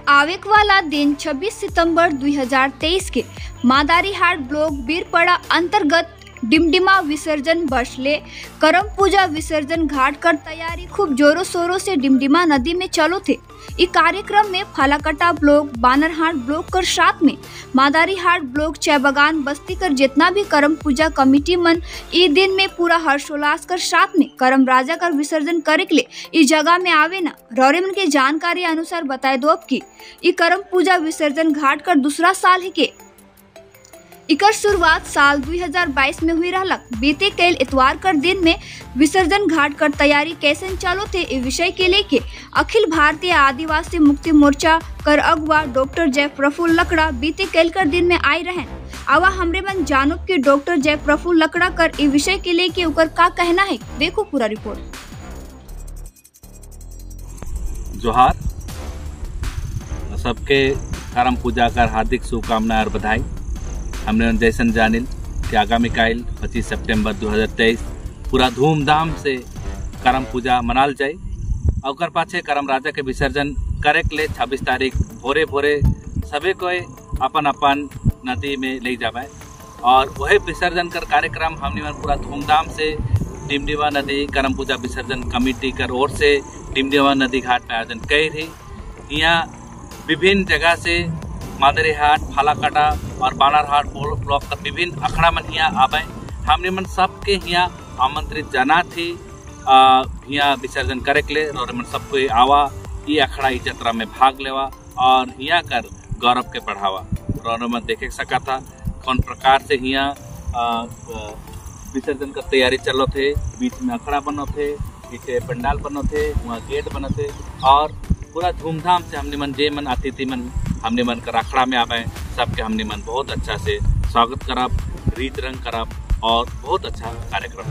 आवेक वाला दिन 26 सितंबर 2023 के मादारीहाट ब्लॉक बीरपड़ा अंतर्गत डिमडिमा विसर्जन बसले करम पूजा विसर्जन घाट कर तैयारी खूब जोरों शोरों से डिमडिमा नदी में चलो थे। इस कार्यक्रम में फालाकाटा ब्लॉक, बानरहाट ब्लॉक कर साथ में मादारीहाट ब्लॉक, चायबागान बस्ती कर जितना भी करम पूजा कमेटी मन ई दिन में पूरा हर्षोल्लास कर साथ में करम राजा कर विसर्जन करे के लिए इस जगह में आवे ना। रौरे मन के जानकारी अनुसार बताए दो अब की ई करम पूजा विसर्जन घाट कर दूसरा साल है के इकर शुरुआत साल 2022 में हुई रहलक। बीते कल इतवार कर दिन में विसर्जन घाट कर तैयारी कैसे चालू थे इस विषय के लेके अखिल भारतीय आदिवासी मुक्ति मोर्चा कर अगुआ डॉक्टर जय प्रफुल्ल लकड़ा बीते कल कर दिन में आए रहन। आवा हमरे मन जानब के डॉक्टर जय प्रफुल्ल लकड़ा कर इस विषय के लेके उकर का कहना है, देखो पूरा रिपोर्ट। जोहार, सबके करम पूजा कर हार्दिक शुभकामना और बधाई। हमने जैसन जानिल कि आगामी काल 25 सितंबर 2023 पूरा धूमधाम से करम पूजा मनाल जाए और पाछे करम राजा के विसर्जन करे के लिए 26 तारीख भोरे भोरे सभी कोई अपन अपन नदी में ले जाए और वही विसर्जन कर कार्यक्रम हमने पूरा धूमधाम से डिमडिमा नदी करम पूजा विसर्जन कमेटी कर ओर से डिमडिमा नदी घाट में आयोजन कई रही। यहाँ विभिन्न जगह से मादरीहाट, फालाकाटा और बानरहाट ब्लॉक का विभिन्न अखड़ा मन हिया आवे। हमने मन सबके हिया आमंत्रित जाना थी हिया विसर्जन करे के लिए और मन सबको आवा ये अखड़ा ई जतरा में भाग लेवा और हिया कर गौरव के बढ़ावा। और मन देखे सका था कौन प्रकार से हिया विसर्जन का तैयारी चलो थे। बीच में अखड़ा बनो थे, पीछे पंडाल बनो थे, वहाँ गेट बनो थे और पूरा धूमधाम से हमने मन जे मन अतिथि मन हमने मन कर अखड़ा में आवे सबके हमने मन बहुत अच्छा से स्वागत करब, रीत रंग करब और बहुत अच्छा कार्यक्रम।